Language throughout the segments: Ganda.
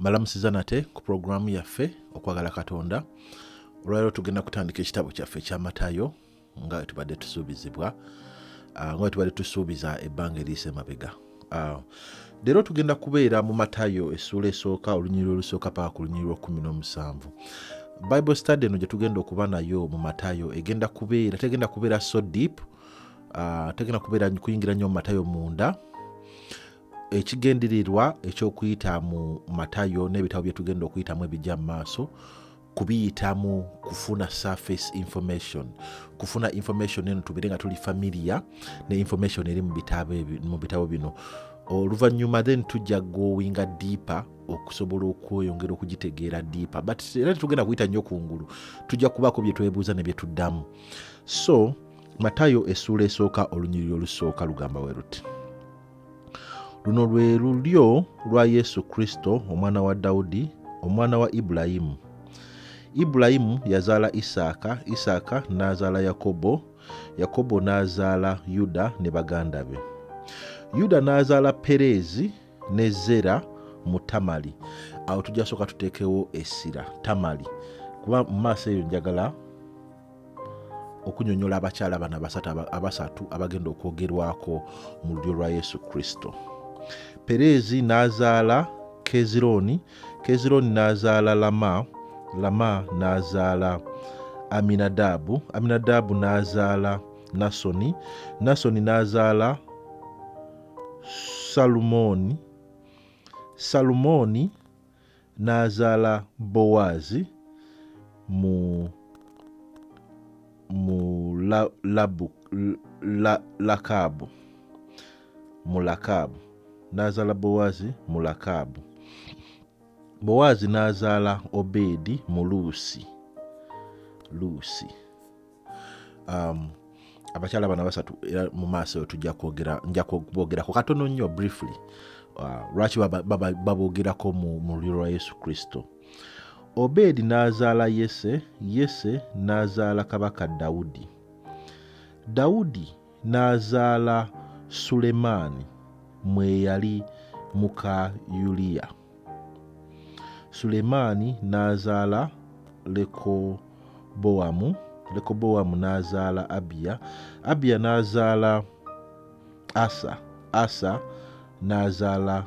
Mbalamusiza nate ku pulogulaamu yaffe Okwagala Katonda. Olwaleero tugenda kutandika ekitabo kyaffe ekya Matayo nga bwe tubadde tusuubizibwa, nga bwe tubadde tusuubiza ebbanga eriyise emabega. Leero tugenda kubeera mu Matayo essuula esooka olunyiriri olusooka paka ku lunyiriri lw'ekkumi n'omusanvu. Bible study eno gye tugenda okuba nayo mu Matayo egenda kubeera, tegenda kubeera so deep, tegenda kubeera kuyingira nnyo mu Matayo munda. Ekigendererwa eky'okuyita mu Matayo n'ebitabo bye tugenda okuyitamu ebijja mu maaso kubiyitamu kufuna surface information, kufuna information eno tubeere nga tuli familiar ne information eri mu bitabo bino. Oluvannyuma then tujja goinga deeper okusobola okweyongera okugitegeera deeper, but era tetugenda kuyita nnyo kungulu, tujja kubaako bye twebuuza ne bye tuddamu. So Matayo essuula esooka olunyiriri olusooka lugamba we luti: Luno lwe lulyo lwa Yesu Kristo omwana wa Dawudi, omwana wa Ibulayimu. Ibulayimu yazaala Isaaka, Isaaka n'azaala Yakobo, Yakobo n'azaala Yuda ne baganda be. Yuda n'azaala Pereezi ne Zera mu Tamali. Awo tujja sooka tuteekewo essira Tamali, kuba mu maaso eyo njagala okunyonyola abakyala bano abasatu abagenda okwogerwako mu lulyo lwa Yesu Kristo. Pereezi n'azaala Kezirooni, Kezirooni n'azaala Lama, Lama n'azaala Aminadaabu, Aminadaabu n'azaala Nasoni, Nasoni n'azaala Salumooni, Salumooni n'azaala Bowaazi mu mu la, labu, la, Lakaabu mu Lakaabu n'azaala Bowaazi mu Lakaabu. Bowaazi n'azaala Obeedi mu Luusi. Luusi. Abakyala bano abasatu era mu maaso eyo tujja kwogera, nja kubogerako katono nnyo briefly, lwaki babogerako mu lulyo lwa Yesu Kristo. Obeedi n'azaala Yese, Yese n'azaala kabaka Dawudi. Dawudi n'azaala Sulemaani mwe yali muka Yuliya. Sulemaani n'azaala Lekobowamu, Lekobowamu n'azaala Abiya, Abiya n'azaala Asa, Asa n'azaala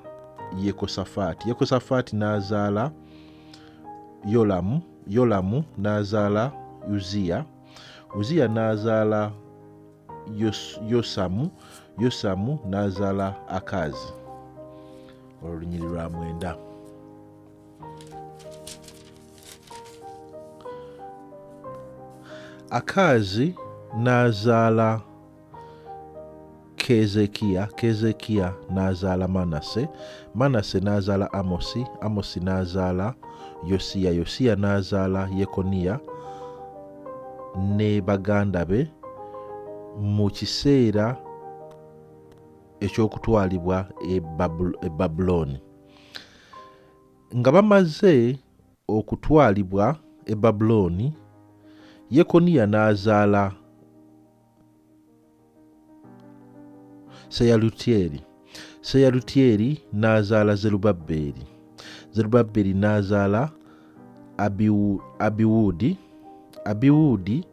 Yekosafaati, Yekosafaati n'azaala Yolamu, Yolamu n'azaala Uziya, Uziya n'azaala Yosamu, Yosamu n'azaala Akazi. Olwo lunyiriri lwa 9. Akazi n'azaala Keezeekiya, Keezeekiya n'azaala Manase, Manase n'azaala Amosi, Amosi n'azaala Yosiya, Yosiya n'azaala Yekoniya ne baganda be mu kiseera eky'okutwalibwa e Babulooni. Nga bamaze okutwalibwa e Babulooni, Yekoniya n'azaala Seyalutyeri, Seyalutyeri n'azaala Zerubabbeli, Zerubabbeli n'azaala Abiwuudi, Abiwuudi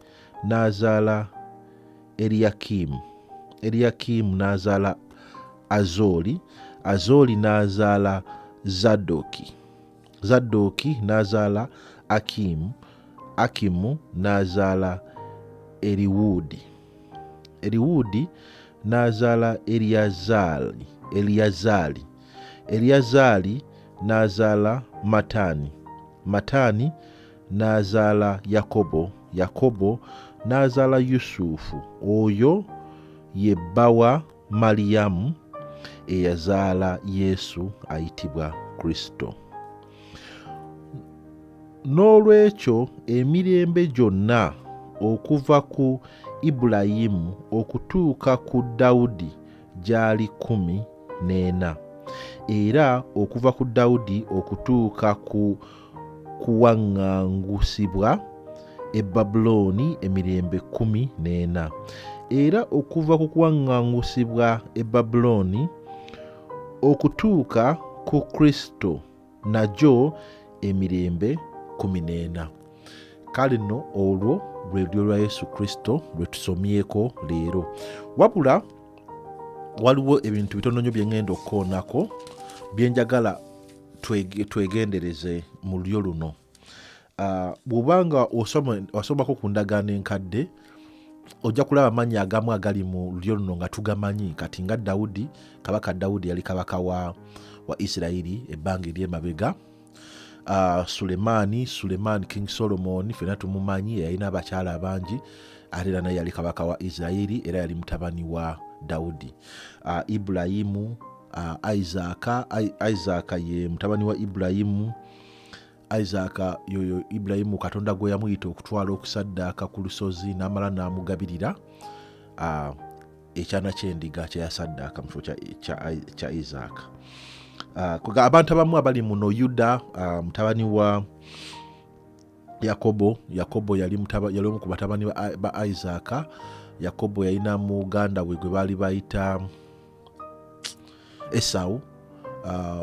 n'azaala Eriyakimu, Eriyakimu n'azaala Azoli, Azoli n'azaala Zadoki, Zadooki n'azaala Akimu, Akimu n'azaala Eriwuudi, Eriwuudi n'azaala Eriyazaali, Eriyazaali, Eriyazaali n'azaala Matani, Matani n'azaala Yakobo, Yakobo n'azaala Yusufu, oyo ye bba wa Maliyamu eyazaala Yesu ayitibwa Kristo. N'olwekyo emirembe gyonna okuva ku Ibulayimu okutuuka ku Dawudi gyali 14, era okuva ku Dawudi okutuuka ku kuwaŋŋangusibwa e Babulooni emirembe 14, era okuva ku kuwaŋŋangusibwa e Babulooni okutuuka ku Kristo. Nagyo emirembe 14. Kale nno olwo lwe lulyo lwa Yesu Kristo lwe tusomyeko leero. Wabula waliwo ebintu bitono nnyo bye ŋŋenda okukoonako bye njagala twegendereze mu lulyo luno. Bw'oba nga wasomako ku ndagaano enkadde, ojja kulaba amannya agamu agali mu lulyo luno nga tugamanyi. Kati nga Dawudi, Kabaka Dawudi yali kabaka wa Isirayiri ebbanga ery'emabega. Sulemaani, Sulemaani King Solomon fena tumumanyi, yalina abakyala abangi, ate era naye yali kabaka wa Isirayiri era yali mutabani wa Dawudi. Ibulayimu, Isaaka, Isaaka ye mutabani wa Ibulayimu. Isaaka yoyo Ibulayimu Katonda gwe yamuyita okutwala okusaddaaka ku lusozi n'amala n'amugabirira ekyana ky'endiga kye yasaddaaka mu kifo kya Isaaka. Abantu abamu abali muno, Yuda mutabani wa Yakobo. Yakobo yali omu ku batabani ba Isaaka. Yakobo yalina muganda we gwe baali bayita Esau,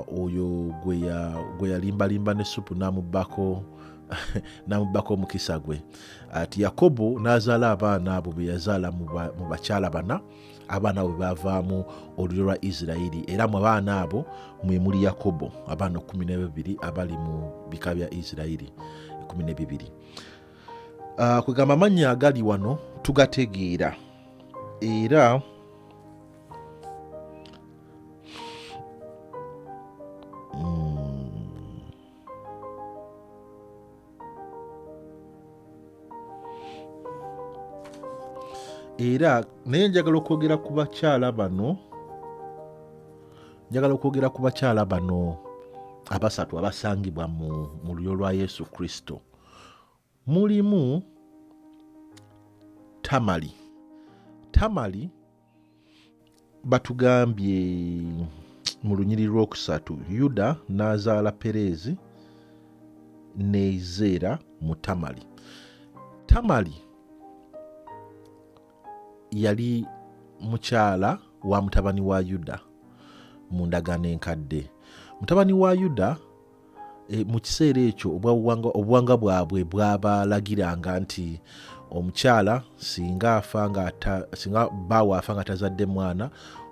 oyo gwe yalimbalimba ne supu n'amubbako omukisa gwe. Ati Yakobo n'azaala abaana abo be yazaala mu bakyala bana. Abaana abo bavaamu olulyo lwa Isirayiri, era mu baana abo mwe muli Yakobo, abaana 12 abali mu bika bya Isirayiri 12. Kwegamba amannya agali wano tugategeera, era era naye njagala okwogera ku bakyala bano, njagala okwogera ku bakyala bano abasatu abasangibwa mu lulyo lwa Yesu Kristo. Mulimu Tamali. Tamali batugambye mu lunyiriri lw'okusatu, Yuda n'azaala Pereezi ne Zeera mu Tamali. Tamali yali mukyala wa mutabani wa Yuda mu ndagaano enkadde. Mutabani wa Yuda mu kiseera ekyo obuwangwa bwabwe bwabalagiranga nti omukyala singa afa nga singa bbaawe afa nga tazadde mwana,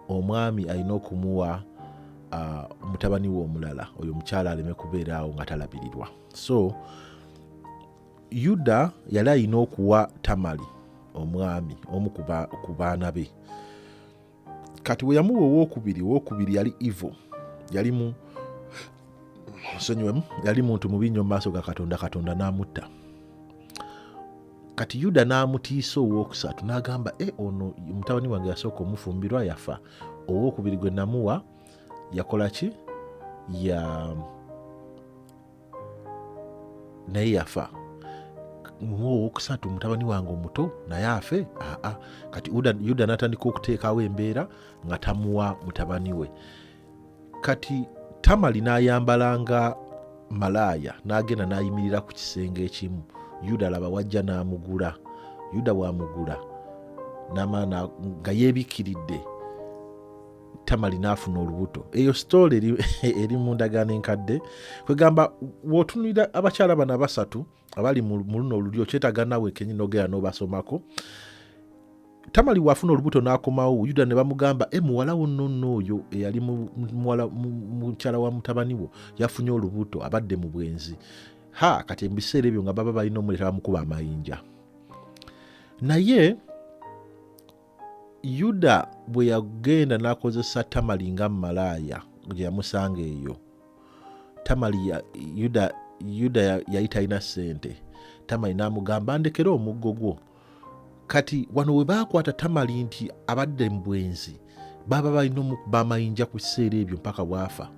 omwami alina okumuwa mutabani we omulala, oyo omukyala aleme kubeera awo nga talabirirwa. So Yuda yali alina okuwa Tamali omwami omu ku baana be. Kati bwe yamuwa owokubiri, owokubiri yali evil, yali mu nsonyiwemu, yali muntu mubi nnyo mu maaso ga Katonda, Katonda n'amutta. Kati Yuda n'amutiisa owokusatu n'agamba, ono mutabani wange yasooka omufumbirwa yafa, owokubiri gwe namuwa yakola ki? Naye yafa. Muwa owokusatu mutabani wange omuto naye afe? Aa. Kati Yuda n'atandika okuteekawo embeera nga tamuwa mutabani we. Kati Tamali n'ayambala nga malaaya n'agenda n'ayimirira ku kisenge ekimu. Yuda laba wajja n'amugula. Yuda bw'amugula n'amala nga yeebikkiridde, Tamali n'afuna olubuto. Eyo sitoole eri mu ndagaano enkadde. Kwegamba w'otunuulira abakyala bano abasatu abali mu luno olulyo, kyetaaga naawe kennyini n'ogenda n'obasomako. Tamali w'afuna olubuto n'akomawo, Yuda ne bamugamba, muwala wo nno nno oyo eyali mukyala wa mutabani wo yafunye olubuto, abadde mu bwenzi. Ha, kati mu biseera ebyo nga baba balina omuleeta bamukuba amayinja. Naye Yuda bwe yagenda n'akozesa Tamali nga malaaya gye yamusanga eyo, Tamali ya, Yuda, Yuda yali talina ssente. Tamali n'amugamba, ndekere omuggo gwo. Kati wano we baakwata Tamali nti abadde mu bwenzi, baba balina omukuba amayinja ku kiseera ebyo mpaka bw'afa.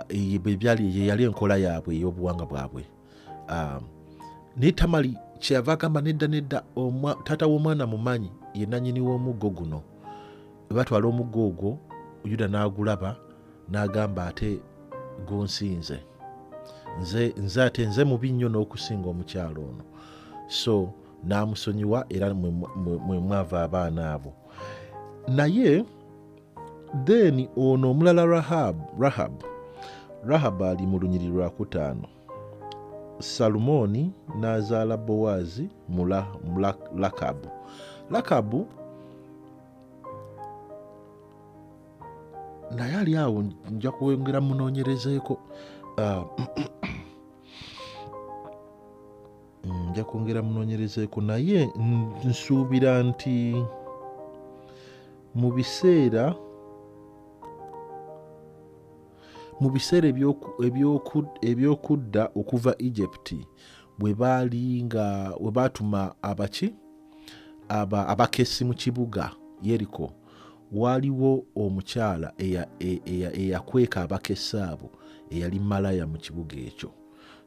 Eyo bwe byali, ye yali enkola yaabwe ey'obuwangwa bwabwe. Naye Tamali kyeyava agamba, nedda nedda, taata w'omwana mumanyi, ye nannyini w'omuggo guno. Batwala omuggo ogwo, Yuda n'agulaba n'agamba, ate gunsinze nze, ate nze mubi nnyo n'okusinga omukyalo ono. So n'amusonyiwa, era mwe mwava abaana abo. Naye then ono omulala Rahab, Rahabu ali mu lunyiriri lwakutaano. Salumooni n'azaala Bowaazi mu Lakabu. Lakabu naye ali awo nja kwongera munoonyerezeeko ah, nja kwongera munoonyerezeeko naye nsuubira nti mu biseera Mu biseera eby'okudda okuva Egypt bwe baali nga we baatuma abaki aba, abakessi mu kibuga Yeriko, waaliwo omukyala eyakweka abakessi abo eyali malaya mu kibuga ekyo.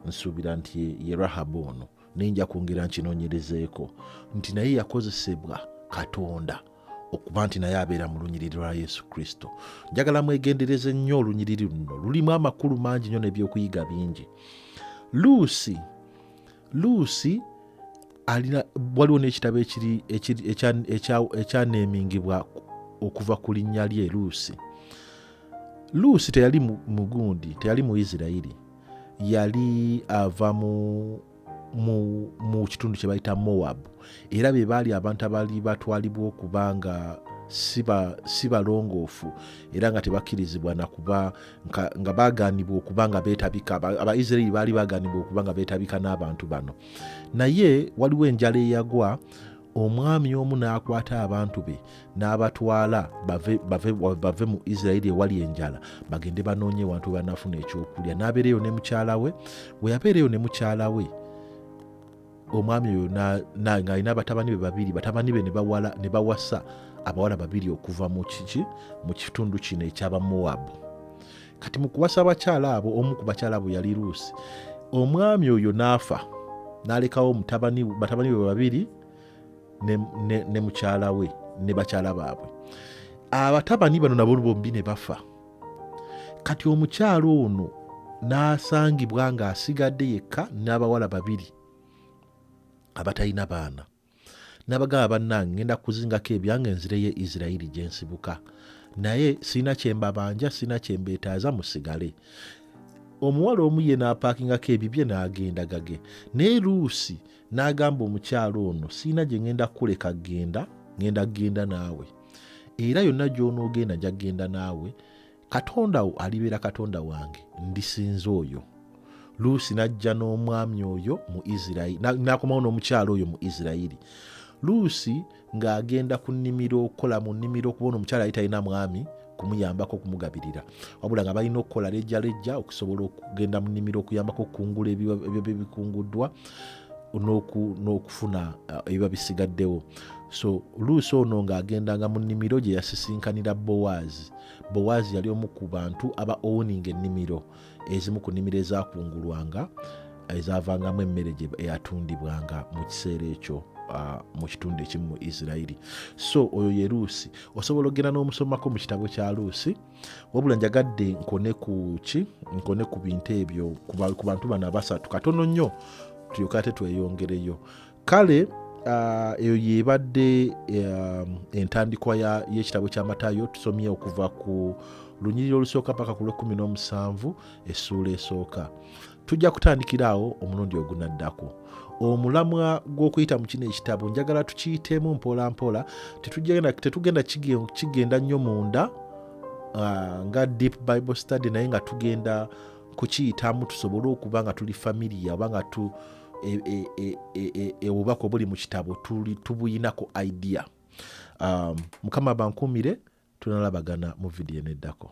Nsuubira nti ye Rahabu ono, naye nja kwongera nkinoonyerezeeko nti naye yakozesebwa Katonda okuba nti naye abeera mu lunyiriri lwa Yesu Kristo. Njagala mwegendereze nnyo olunyiriri luno, lulimu amakulu mangi nnyo n'ebyokuyiga bingi. Luusi Luusi alina waliwo n'ekitabo ekiri ekyaneemingibwa okuva ku linnya lye Luusi. Luusi teyali mugundi, teyali mu Isirayiri, yali ava mu mu, mu kitundu kye bayita Moab, era be baali abantu abaali batwalibwa okuba nga si balongoofu era nga tebakkirizibwa nakuba nga bagaanibwa okuba nga beetabika. Abaisiraeri baali bagaanibwa okuba nga beetabika n'abantu bano, naye waliwo enjala eyagwa omwami omu n'akwata abantu be n'abatwala bave, bave, bave mu Isirayiri ewali enjala bagende banoonye ewantu we banaafuna ekyokulya. N'abeera eyo ne mukyala we. We yabeera eyo ne mukyala we, omwami oyo ng'alina batabani be babiri, batabani be ne bawasa abawala babiri okuva mu kiki mu kitundu kino eky'Abamowabu. Kati mu kuwasa abakyala abo, omu ku bakyala abo yali Ruusi. Omwami oyo n'afa n'alekawo batabani be babiri ne, ne, ne mukyala we ne bakyala baabwe. Abatabani bano nabo bombi ne bafa. Kati omukyala ono n'asangibwa ng'asigadde yekka n'abawala babiri abatalina baana. N'abagamba, bannange, ngenda kuzingako ebyange nzireyo e Isirayiri gye nsibuka, naye sirina kye mbabanja, sirina kye mbeetaaza, musigale. Omuwala omu ye n'apaakingako ebibye n'agenda gage. Naye Luusi n'agamba omukyala ono, sirina gye ngenda kukuleka genda, ngenda kugenda naawe, era yonna gy'onoogenda nja kugenda naawe. Katonda wo alibeera Katonda wange, ndisinza oyo. Luusi n'ajja n'omwami oyo mu Isirayiri, n'akomawo n'omukyala oyo mu Isirayiri. Luusi ng'agenda ku nnimiro okukola mu nnimiro, okubona omukyala yali talina mwami kumuyambako okumugabirira, wabula nga balina okukola lejjalejja okusobola okugenda mu nnimiro okuyambako okukungula ebyo ebikunguddwa n'okufuna ebiba bisigaddewo. So Luusi ono ng'agendanga mu nnimiro gye yasisinkanira Bowaazi. Bowaazi yali omu ku bantu aba owuninga ennimiro, ezimu ku nnimiro ezakungulwanga ezavangamu emmere gye eyatundibwanga mu kiseera ekyo mu kitundu ekimu mu Isirayiri. So oyo ye Luusi. Osobola okugenda n'omusomako mu kitabo kya Luusi, wabula njagadde nkone ku ki nkone ku bintu ebyo ku bantu bano abasatu katono nnyo, tulyoke ate tweyongereyo. Kale eyo yebadde entandikwa y'ekitabo kya Matayo. Tusomye okuva ku lunyiriri olusooka paka ku lw'ekkumi n'omusanvu essuula esooka. Tujja kutandikira awo omulundi ogunaddako. Omulamwa gw'okuyita mu kino ekitabo njagala tukiyiteemu mpola mpola, tetugenda kigenda nnyo munda nga deep Bible study, naye nga tugenda kukiyitamu tusobole okuba nga tuli familia oba nga tu obubaka obuli mu kitabo tubuyinako idea. Mukama bankuumire, tunalabagana mu vidiyo eneddako.